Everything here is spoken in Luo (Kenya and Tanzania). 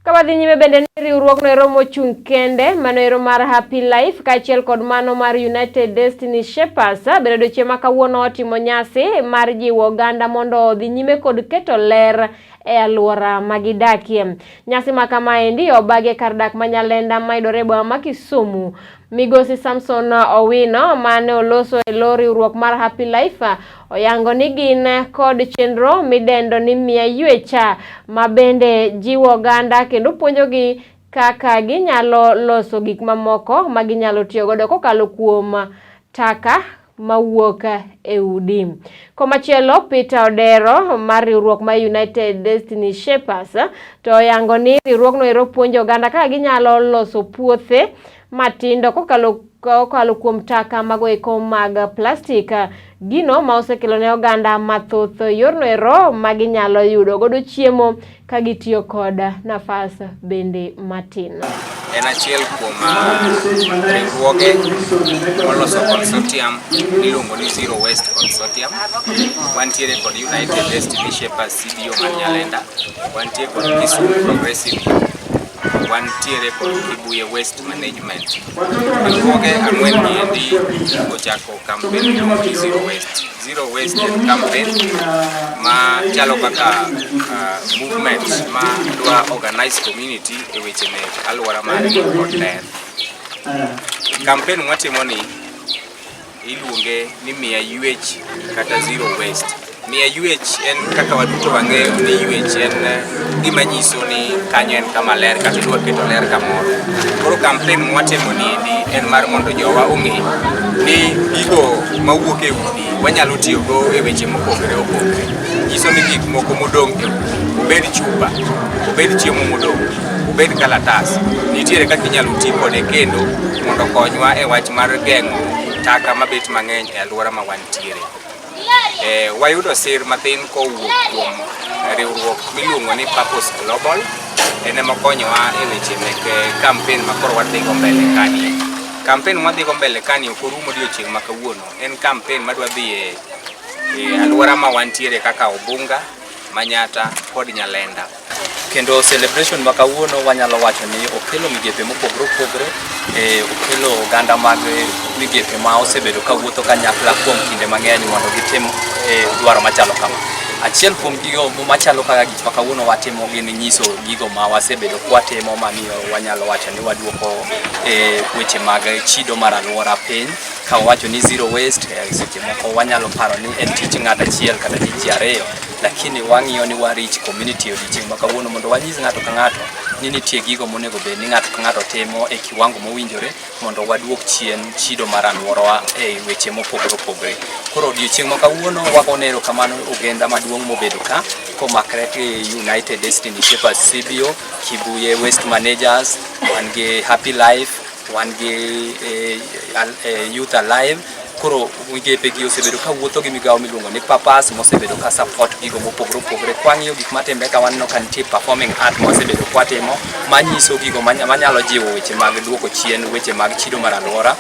Ka wadhi nyime bende ni riwruogno ero mochung' kende mano ero mar Happy Life kaachiel kod mano mar United Destiny Shapers bende odiochieng' ma kawuono otimo nyasi mar jiwo oganda mondo odhi nyime kod keto ler e alwora ma gidakie. Nyasi ma kamaendi obagi e kar dak ma Nyalenda mayudore e boma ma Kisumu. Migosi Samson Owino mane oloso e lo riwruok mar Happy Life oyango ni gin kod chenro midendo ni Miya Ywecha ma bende jiwo oganda kendo puonjogi kaka ginyalo loso gik mamoko ma ginyalo tiyo godo kokalo kuom taka mawuok e udi. Komachielo, Peter Odero mar riwruok mar United Destiny Shapers to oyango ni riwruogno ero puonjo oganda kaka ginyalo loso puothe matindo kokalo kuom taka mago eko mag plastik, gino ma osekelo ne oganda mathoth yorno ero ma ginyalo yudo godo chiemo ka gitiyo kod nafas bende matin. En achiel kuom riwruoge moloso consortium miluongo ni Zero Waste Consortium. Wantiere kod United Destiny Shapers CBO mar Nyalenda, wantie kod Kisumu Progressive Youth, wantiere kod Kibuye Waste Management. Riwruoge ang'wen gi endi ochako campaign miluongo ni Zero Waste. Zero Waste en campaign ma chalo kaka movement ma dwa organize community e weche mek alwora margi kod ler. Campaign mwatimo ni iluonge ni miya ywech kata zero waste. Miya ywech en kaka waduto wang'eyo ni ywech en gima nyiso ni kanyo en kama ler kata idwa keto ler kamoro. Koro campaign mwatimo ni endi en mar mondo jowa ong'e ni gigo mawuok e udi wanyalo tiyogo e weche mopogore opogore. Nyiso ni gik moko modong' e udi, obed chupa, obed chiemo modong', obed kalatas, nitiere kaka inyalo ti kode kendo mondo okonywa e wach mar geng'o taka mabet mang'eny e alwora ma wantiere. Wayudo sir mathin kowuok kuom riwruok miluongo ni Purpose Global, en ema okonyowa e weche mek campaign ma koro wadhigo mbele kani. Campaign mwadhigo mbele kani ok orumo odiochieng' ma kawuono, en campaign madwa dhi e alwora ma wantiere kaka Obunga, Manyata kod Nyalenda. Kendo celebration ma kawuono wanyalo wacho ni okelo migepe mopogore opogore, okelo oganda mag migepe ma osebedo ka wuotho kanyakla kuom kinde mang'eny mondo gitim dwaro machalo kama. Achiel kuom gigo machalo kaka gik ma kawuono watimo gin nyiso gigo ma wasebedo kwatimo mamiyo wanyalo wacho ni waduoko weche mag chido mar alwora piny. Ka wawacho ni zero waste, seche moko wanyalo paro ni en tich ng'ato achiel kata tich ji ariyo, lakini wang'iyo ni wa reach community odiochieng' ma kawuono mondo wanyis ng'ato ka ng'ato ni nitie gigo monego bed ni ng'ato ka ng'ato timo e kiwango mowinjore mondo waduok chien chido mar alworawa e weche mopogore opogore. Koro odiochieng' ma kawuono wagone erokamano ogenda maduong' mobedo ka komakre gi United Destiny Shapers CBO, Kibuye Waste Managers, wan gi Happy Life, wan gi Youth Alive. Koro migepe gi osebedo ka wuotho gi migawo miluongo ni Purpose mosebedo ka support gigo mopogore opogore. Kwang'iyo gik matimre ka waneno ka nitie performing art mwasebedo kwatimo manyiso gigo manyalo jiwo weche mag duoko chien weche mag chido mar alwora.